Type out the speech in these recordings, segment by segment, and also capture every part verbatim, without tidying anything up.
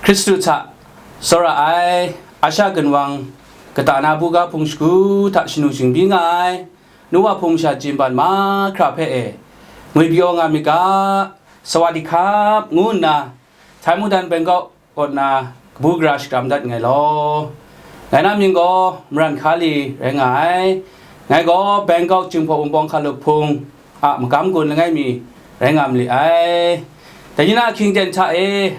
Hkristu hta tsawra ai, Asha gunwang kata na buga hpung shagu hta shanu shingbyi nga ai, nu wa hpung masha chimban mahkra hpe e, ngwi pyaw nga myit ga, Sawadee Khap ngu nna, Thai mungdan Bangkok kaw na kabu gara shakram dat nngai law. Ngai na mying gaw Maran Hkali rai nga ai. Ngai gaw Bangkok Jinghpaw Wunpawng Hkalup Hpung a magam gun langai mi rai nga ma li ai. Dai ni na ahkying ten hta e,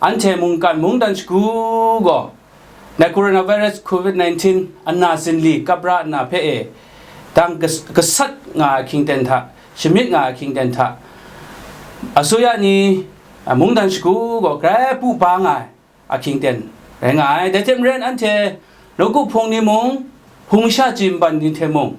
anhte mungkan mungdan shagu gaw, dai coronavirus covid nineteen ana zinli kap ra nna hpe e, dang gas-, gasat nga ai ahkying ten hta, shamyit nga ai ahkying ten hta, asuya ni, a, mungdan shagu gaw grai pu ba nga ai ahkying ten rai nga ai. Dai hte maren anhte nawku hpung ni mung, hpung masha chimban ni hte mung,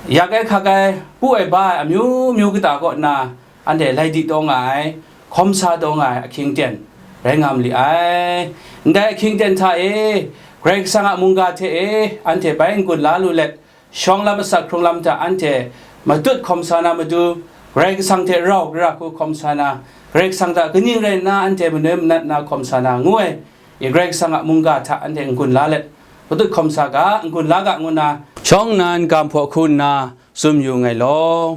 yak ai hkak ai, pu ai ba ai amyu myu kata kaw nna anhte lai di taw nga ai, hkawm sa taw nga ai ahkying ten rai nga ma li ai. Ndai ahkying ten hta e, Karai Kasang a mungga hte e anhte bai n-gun la lu let, shawng lam asak hkrung lam hta anhte matut hkawm sa na matu, Karai Kasang hte rau gara hku hkawm sa na, Karai Kasang hta kaning rai nna anhte manoi manat na hkawm sa na ngu ai, i Karai Kasang a mungga hta anhte n-gun la let, matut hkawm sa ga, n-gun la ga ngu nna, shawng nnan ga hpaw hku nna tsun yu nngai law.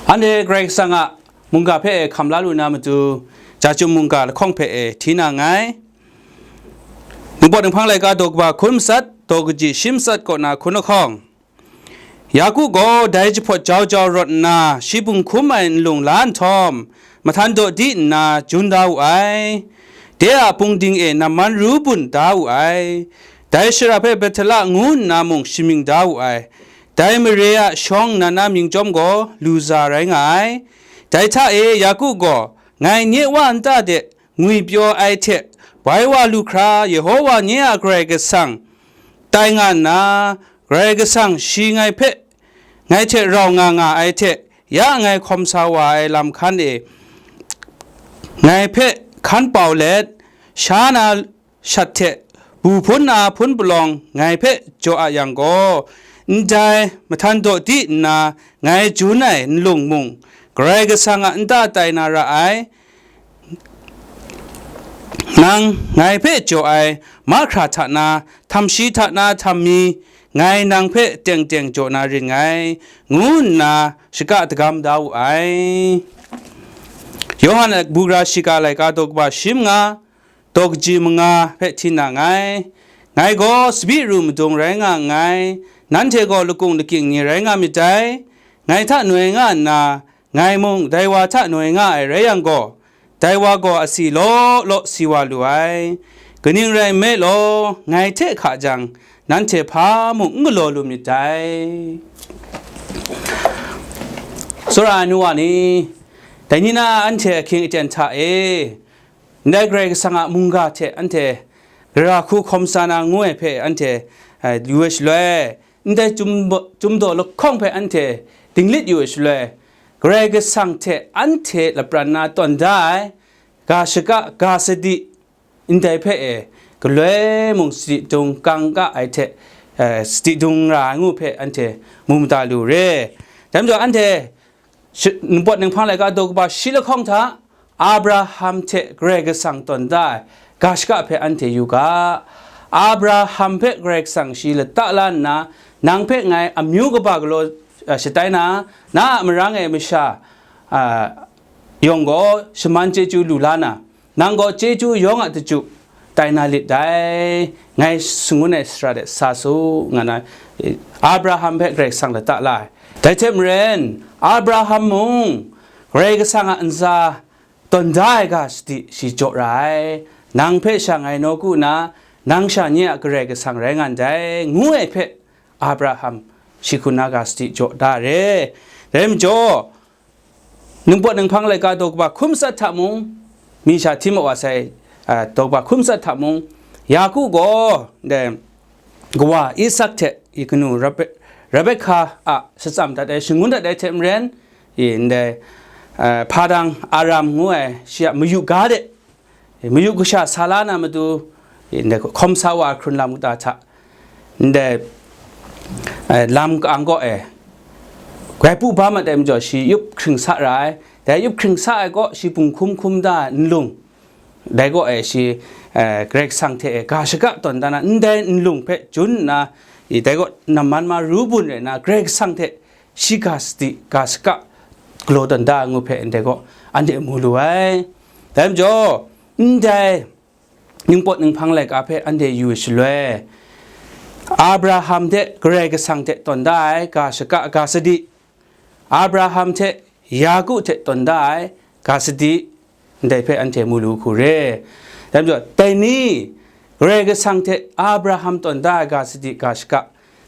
Anhte Karai Kasang a mungga hpe hkam la lu na matu, Jachyum mungga lahkawng hpe e hti na nngai. Ningpawt Ninghpang laika daw kaba hkun matsat, daw kaji shi matsat kaw na hkun lahkawng. Yaku gaw dai jahpawt jau jau rawt nna, shi bung hkum ai nlung la nhtawm, mahtan daw di nna jun da wu ai. De a pungding e namman ru bun da wu ai. Dai shara hpe Bethela ngu nna mung shamying da wu ai. Dai mare a shawng nnan na mying chyawm gaw Luza rai nga ai. Dai hta e Yaku gaw, ngai nye Wa nta de ngwi pyaw ai hte, bai wa lu hkra Yehowa nye a Karai Kasang tai nga nna, Karai Kasang shi ngai hpe, ngai hte rau nga nga ai hte, ya ngai hkawm sa wa ai lam hkan e ngai hpe hkan pau let, sha na shat hte bu hpun na hpun palawng ngai hpe jaw a yang gaw, ndai mahtan daw di nna ngai jun ai nlung mung, Karai Kasang a nta tai na ra ai, nang ngai hpe jaw ai mahkra hta na, htam shi hta na htam mi, ngai nang hpe teng teng jaw na rin ngai, ngu nna shaka dagam da wu ai. Yawhan a bugra shiga laika daw kaba shi manga, daw kaji manga hpe hti na nngai. Ngai gaw tsabyi ru madung rai nga nngai, nanhte gaw lakung lakying ni rai nga myit dai. Ngai hta noi nga nna, ngai mung dai wa hta noi nga ai rai yang gaw, dai wa gaw asi law law si wa lu ai. Kaning rai nme law, ngai hte hka jang, nanhte hpa mung n galaw lu myit dai. Tsawra ai nu wa ni, dai ni na anhte ahkying aten hta e, ndai Karai Kasang a mungga hte anhte gara hku hkawm sa na ngu ai hpe anhte, eh, yu ai shaloi, ndai chyum, chyum daw lahkawng hpe anhte dinglit yu ai shaloi, Karai Kasang hte anhte lapran na tawn da ai, ga shaka, ga sadi, ndai hpe e, galoi mung sadi dung kang ka ai hte, eh, sadi dung ra ai ngu hpe anhte mu mada lu re. Dai majaw anhte, shi-, Ningpawt Ninghpang laika daw kaba shi lahkawng hta, Abraham hte Karai Kasang tawn da ai ga shaka hpe anhte yu ga. Abraham hpe Karai Kasang shi lata la nna, nang hpe ngai amyu kaba galaw, eh, shatai na, na a marang e masha, ah, yawng gaw shaman chyeju lu la na, nang gaw chyeju yawng a chyeju tai na lit dai, ngai shangun ai sara de sa su, nga na, eh, Abraham hpe Karai Kasang lata la ai. Dai hte maren, Abraham mung Karai Kasang a ntsa tawn da ai ga sadi shi jaw ra ai. Nang hpe sha ngai nawku na, nang sha nye a Karai Kasang rai nga ndai, ngu ai hpe Abraham shi hku na ga sadi jaw da re. Dai majaw, Ningpawt Ninghpang laika daw kaba hkum tsat hta mung, mi sha hti ma wa sai, a, daw kaba hkum tsat hta mung, Yaku gaw, ndai, kawa Isak hte i kanu Rebe-, Rebekah a shatsam dat ai, shangun dat ai hte maren, i ndai, a, Padan Aram ngu ai shi a mayu ga de, mayu kasha sa la na matu, ndai hkawm sa wa hkrun lam kata hta, ndai, eh, lam ka-ang kaw e, grai pu ba mat ai majaw shi yup hkring sa ra ai. dai yup hkring sa ai kaw shi punghkum hkum da ai nlung, dai kaw e shi, eh, Karai Kasang hte e ga shaka tawn da na, ndai nlung hpe jun nna, i, dai kaw namman ma ru bun rai nna, Karai Kasang hte shi ga sadi, ga shaka galaw tawn da ai ngu hpe ndai kaw anhte mu lu ai. Dai majaw, ndai ningpawt ninghpang laika hpe anhte yu ai shaloi, Abraham hte Karai Kasang hte tawn da ai ga shaka, ga sadi, Abraham hte Yaku hte tawn da ai ga sadi, ndai hpe anhte mu lu hku re. Dai majaw, dai ni, Karai Kasang hte Abraham tawn da ai ga sadi, ga shaka,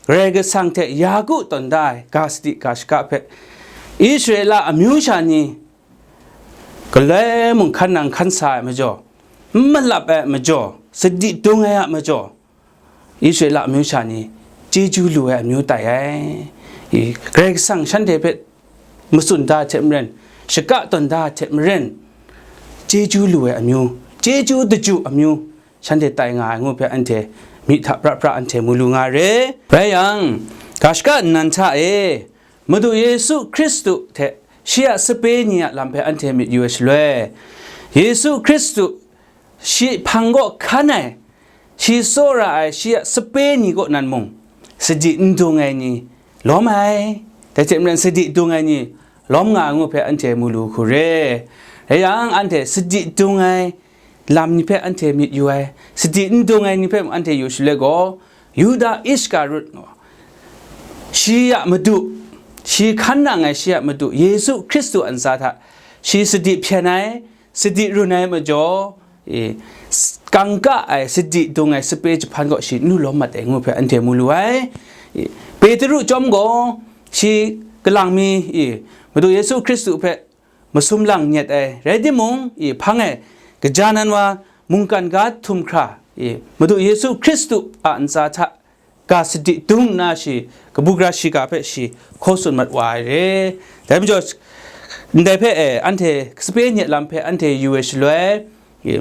Karai Kasang hte Yaku tawn da ai ga sadi, ga shaka hpe, Israela amyu sha ni galoi mung hkan nang hkan sa ai majaw, n malap ai majaw, sadi dung ai a majaw, Israela amyu sha ni chyeju lu ai amyu tai ai. I, Karai Kasang shanhte hpe matsun da hte maren, shaka tawn da hte maren, chyeju lu ai amyu, chyeju daju amyu, shanhte tai nga ai ngu hpe anhte myit hta pra pra anhte mu lu nga re. Rai yang, ga shaka nnan hta e, Madu Yesu Hkristu hte shi a sape ni a lam hpe anhte myit yu ai shaloi, Yesu Hkristu shi hpang kaw hkan ai, shi tsawra ai shi a sape ni kaw nan mung, sadi n dung ai ni lawm ai, dai hte maren sadi dung ai ni lawm nga ai ngu hpe anhte mu lu hku re. Rai yang, anhte sadi dung ai lam ni hpe anhte myit yu ai, sadi n dung ai ni hpe mung anhte yu shaloi gaw, Yuda Iskarut gaw, shi a Madu, shi hkan nang ai shi a Madu, Yesu Hkristu a ntsa hta, shi sadi hpyen ai, sadi run ai majaw, e, s-, kangka ai, sadi dung ai sape jahpan gaw shi n lu lawm mat ai ngu hpe anhte mu lu ai. E, Petru chyawm gaw, shi kalang mi, e, Madu Yesu Hkristu hpe masum lang nyet ai rai timung, e, hpang e, kaja nan wa mungkan ga htum hkra, e, Madu Yesu Hkristu a ntsa hta ga sadi dung nna shi kabu gara shiga hpe shi hkaw tsun mat wa ai re. Dai majaw, ndai hpe, e, anhte sape ni a lam hpe anhte yu ai shaloi, e,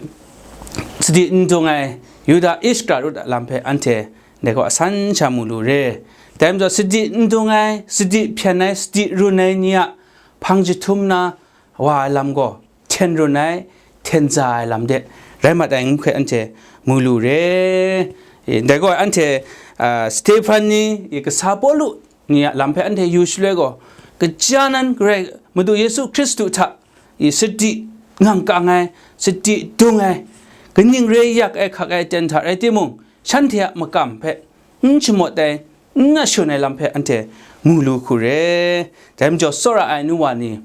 sadi n dung ai Yuda Iskarut a lam hpe anhte ndai gaw asan sha mu lu re. Dai majaw, sadi n dung ai, sadi hpyen ai, sadi run ai ni a hpang jahtum na wa ai lam gaw, hten run ai, hten za ai lam de rai mat ai ngu hpe anhte mu lu re. E, ndai gaw anhte, a, Stehpan ni, e, kasa Pawlu ni a lam hpe anhte yu shaloi gaw, kaja nan Karai Madu Yesu Hkristu hta, e, sadi ngang kang ai, sadi dung ai, kaning re yak ai hkak ai ten hta rai timung, shanhte a makam hpe n shamawt ai, n na shun ai lam hpe anhte mu lu hku re. Dai majaw, tsawra ai nu wa ni,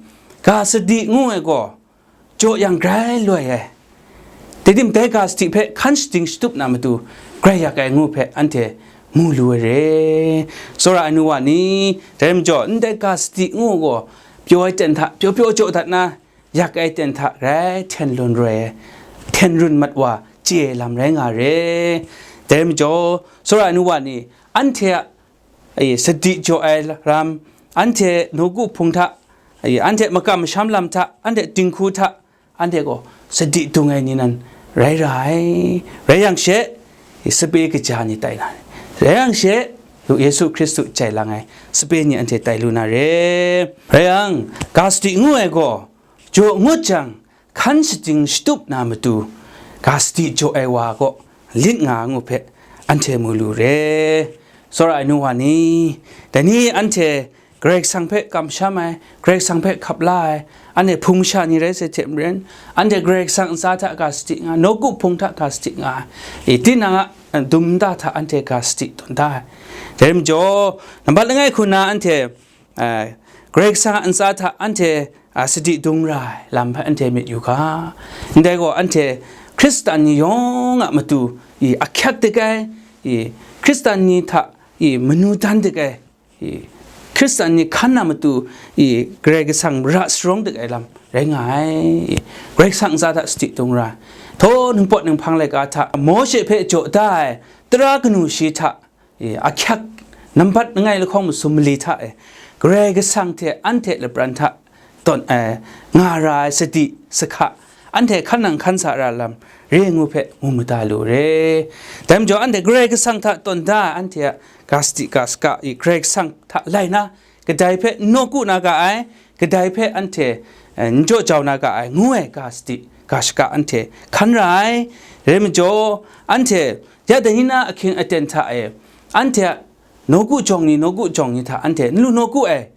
ga sadi ngu ai gaw, jaw yang grai loi ai, tedim dai ga sadi hpe hkan shading shatup na matu grai yak ai ngu hpe anhte mu lu ai re. Tsawra ai nu wa ni, dai majaw, ndai ga sadi ngu gaw, pyaw ai ten hta pyaw pyaw jaw dat na, yak ai ten hta grai hten lun roi ai, hten run mat wa chye ai lam rai nga re. Dai majaw, tsawra ai nu wa ni, anhte a, e, sadi jaw ai lam, anhte nawku hpung hta, e, anhte makam masham lam hta, anhte dinghku hta, anhte gaw sadi dung ai ni nan rai ra ai. Rai yang she, e, sape kaja ni tai na, rai yang she, Yesu Hkristu jai lang ai sape ni anhte tai lu na re. Rai yang, ga sadi ngu ai gaw, jaw ngut jang, hkan shading shatup na matu, ga sadi jaw ai wa gaw lit nga ngu hpe anhte mu lu re. Tsawra ai nu wa ni, dai ni anhte Karai Kasang hpe kamsham ai, Karai Kasang hpe hkap la ai, anhte hpung masha ni rai sai hte maren, anhte Karai Kasang ntsa hta ga sadi nga, nawku hpung hta ga sadi nga ai, e, tinang a, e, dum nta hta anhte ga sadi tawn da ai. Dai majaw, nambat langai hku na anhte, a, Karai Kasang a ntsa hta anhte, a, sadi dung ra ai lam hpe anhte myit yu ga. Ndai gaw, anhte Hkristan ni yawng a matu, i, ahkyak dik ai, i, Hkristan ni hta, i, manu dan dik ai, i, Hkristan ni hkan na matu, i, Karai Kasang ra sharawng dik ai lam rai nga ai, i, Karai Kasang ntsa hta sadi dung ra ai. Htaw, ningpawt ninghpang laika hta Mawshe hpe jaw da ai tara kanu shi hta, e, ahkyak nambat langai lahkawng masum mali hta e, Karai Kasang hte anhte lapran hta tawn ai, nga ra ai sadi sahka, anhte hkan nang hkan sa ra lam re ngu hpe mu mada lu re. Dai majaw, anhte Karai Kasang hta tawn da ai anhte a ga sadi ga sahka i Karai Kasang hta lai na, kadai hpe nawku na ga ai, kadai hpe anhte eh, n jaw jau na ga ai, ngu ai ga sadi, ga shaka anhte hkan ra ai. Rai majaw, anhte ya dai ni na ahkying aten hta e, anhte a nawku jawng ni, nawku jawng ni hta anhte n lu nawku ai.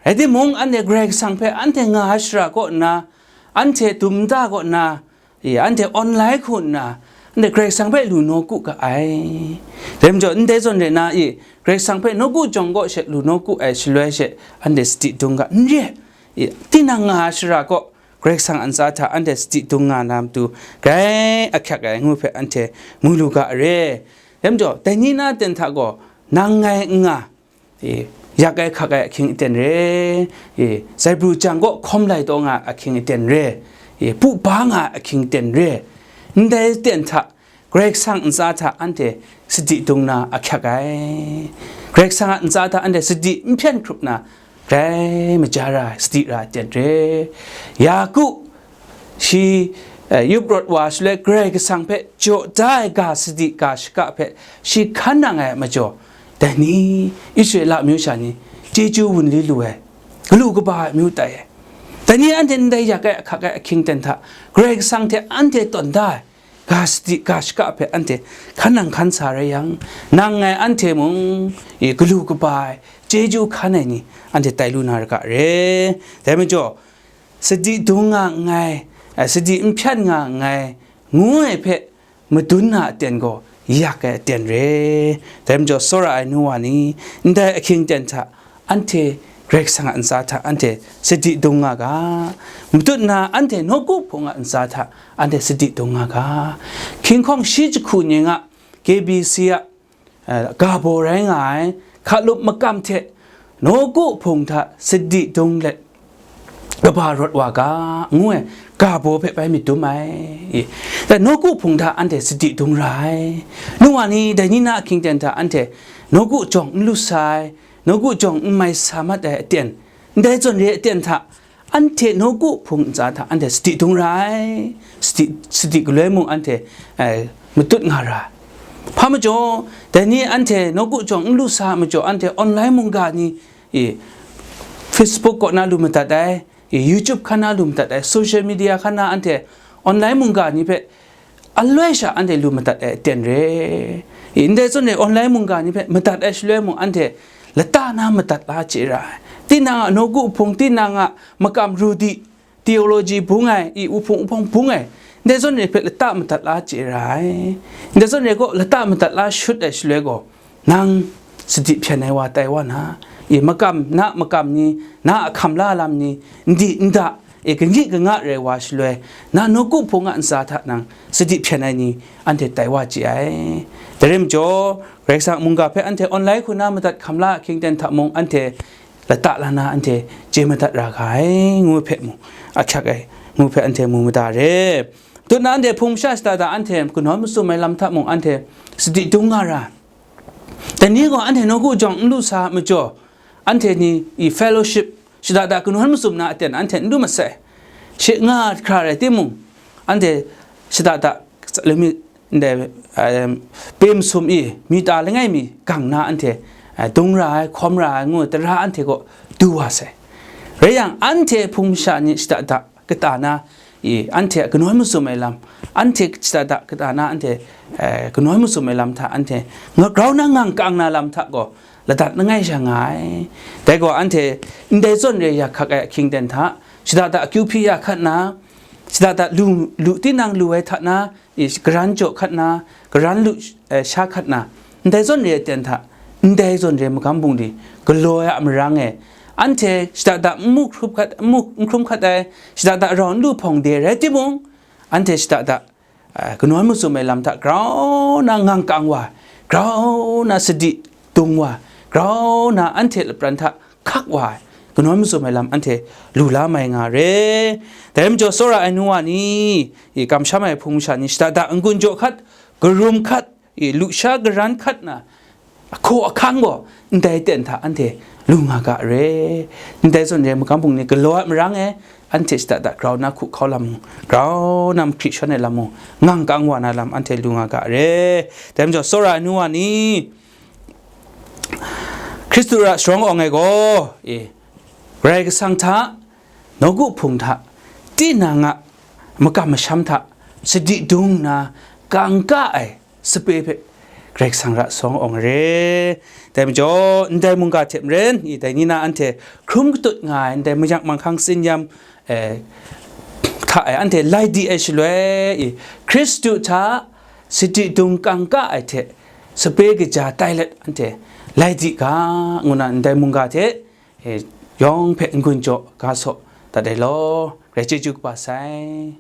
Rai timung, anhte Karai Kasang hpe anhte nga ai shara kaw nna, anhte dum nta kaw nna, e, anhte online hku nna, anhte Karai Kasang hpe lu nawku ga ai. Dai majaw, ndai zawn rai nna, e, Karai Kasang hpe nawku jawng kaw she lu nawku ai shaloi she, anhte sadi dung ga, n re. E, tinang nga ai shara kaw, Karai Kasang a ntsa hta anhte sadi dung nga na matu, grai ahkyak ai ngu hpe anhte mu lu ga re. Dai majaw, dai ni na ten hta gaw, nang ngai n nga, e, yak ai hkak ai ahkying aten re, e, zaibru jang kaw hkawm lai taw nga ai ahkying aten re, e, pu ba nga ai ahkying aten re, ndai ten hta Karai Kasang ntsa hta anhte sadi dung na ahkyak ai. Karai Kasang a ntsa hta anhte sadi n hpyen hkrup na, grai maja ra ai, sadi ra ai aten re. Yaku, shi, eh, yup rawt wa shaloi Karai Kasang hpe jaw da ai ga sadi ga shaka hpe shi hkan nang ai majaw, dai ni Israela amyu sha ni chyeju wunli lu ai, galu kaba ai amyu tai ai. Dai ni anhte ndai yak ai ahkak ai ahkying ten hta Karai Kasang hte anhte tawn da ai ga sadi ga shaka hpe anhte hkan nang hkan sa rai yang, nang ngai anhte mung, e, galu kaba ai, chyeju hkan ai ni anhte tai lu na ra ga re. Dai majaw, sadi dung nga nngai, eh, sadi n hpyan nga nngai, ngu ai hpe madun na aten gaw yak ai aten re. Dai majaw, tsawra ai nu wa ni, ndai ahkying ten hta anhte Karai Kasang a ntsa hta anhte sadi dung nga ga, matut na anhte nawku hpung a ntsa hta anhte sadi dung nga ga. Hkying hkawng shi jahku ning a K B C a, eh, ga baw rai nga ai, hkalup makam hte nawku hpung hta sadi dung let kaba rawt wa ga, ngu ai ga baw hpe bai myit dum ai. E, dai nawku hpung hta anhte sadi dung ra ai. Nu wa ni, dai ni na ahkying ten hta anhte nawku jawng n lu sa ai, nawku jawng n mai sa mat ai aten, ndai zawn re ai aten hta, anhte nawku hpung ntsa hta anhte sadi dung ra ai, sadi, sadi galoi mung anhte, eh, matut nga ra ai. Hpa majaw, dai ni anhte nawku jawng n lu sa ai majaw, anhte online mungga ni, e, Facebook kaw na lu madat ai, e, YouTube hkan na lu madat ai, social media hkan na anhte online mungga ni hpe aloi sha anhte lu madat ai aten re. E, ndai zawn e online mungga ni hpe madat ai shaloi mung anhte lata na madat la chye ra ai. Tinang a nawku hpung, tinang a makam ru di, theology bung ai, i wuhpung wuhpawng bung ai, ndai zawn ni hpe lata madat la chye ra ai. Ndai zawn ni gaw lata madat la shut ai shaloi gaw, nang sadi hpyen ai wa tai wa na, i makam, na makam ni, na a hkam la lam ni, n di n da, e, kangyi kanga rai wa shaloi, na nawku hpung a ntsa hta nang sadi hpyen ai ni anhte tai wa chye ai. Dai rai majaw, Karai Kasang mungga hpe anhte online hku na madat hkam la ahkying ten hta mung, anhte lata la na anhte chye madat ra ga ai, ngu hpe mu, ahkyak ai, ngu hpe anhte mu mada re. Tut na anhte hpung masha shada da anhte kanawn masum ai lam hta mung anhte sadi dung nga ra. Dai ni gaw anhte nawku jawng n lu sa ai majaw, anhte ni i fellowship shada da kanawn masum na aten anhte n lu masai. She nga hkra rai timung, anhte shada da lami ndai, eh, pe masum i mita langai mi gang na anhte, eh, dung ra ai, hkawm ra ai ngu tara anhte kaw du wa sai. Rai yang, anhte hpung masha ni shada da kata na, i, anhte a kanawn masum ai lam, anhte shada da kata na anhte, eh, kanawn masum ai lam hta anhte nga grau na ngang kang na lam hta gaw ladat langai sha nga ai. Dai gaw anhte ndai zawn re ya hkak ai ahkying ten hta, shada da akyu hpyi ya hkat na, shada da lu, lu tinang lu ai hta na, i, karan jaw hkat na, karan lu, eh, sha hkat na, ndai zawn re aten hta, ndai zawn re magam bungli galaw ai a marang e, anhte shada da n mu hkrup hkat, n mu n hkrum hkat ai, shada da rau n lu hpawng de rai timung, anhte shada da, eh, kanawn masum ai lam hta grau na ngang kang wa, grau na sadi dung wa, grau na anhte lapran hta hkak wa ai, kanawn masum ai lam anhte lu la mai nga re. Dai majaw, tsawra ai nu wa ni, i, kamsham ai hpung masha ni shada da n-gun jaw hkat, karum hkat, i, lusha karan hkat na, ahkaw ahkang gaw ndai ten hta anhte lu nga ga re. Ndai zawn re magam bungli galaw ai marang e, anhte shada da grau na hku hkau lam mung, grau na mahkri shawn ai lam mung, ngang kang wa na lam anhte lu nga ga re. Dai majaw, tsawra ai nu wa ni, Hkristu ra sharawng awng ai gaw, e, Karai Kasang hta nawku hpung hta, tinang a makam masham hta sadi dung nna kangka ai sape hpe Karai Kasang ra sawng awng re. Dai majaw, ndai mungga hte maren i, dai ni na anhte hkrum katut nga ai ndai mayak manghkang tsin-yam, eh, hta e anhte lai di ai shaloi i, Hkristu hta sadi dung kangka ai hte sape kaja tai let anhte lai di ga, ngu na ndai mungga hte, eh, yawng hpe n-gun jaw ga saw dat ai law, Karai chyeju kaba sai.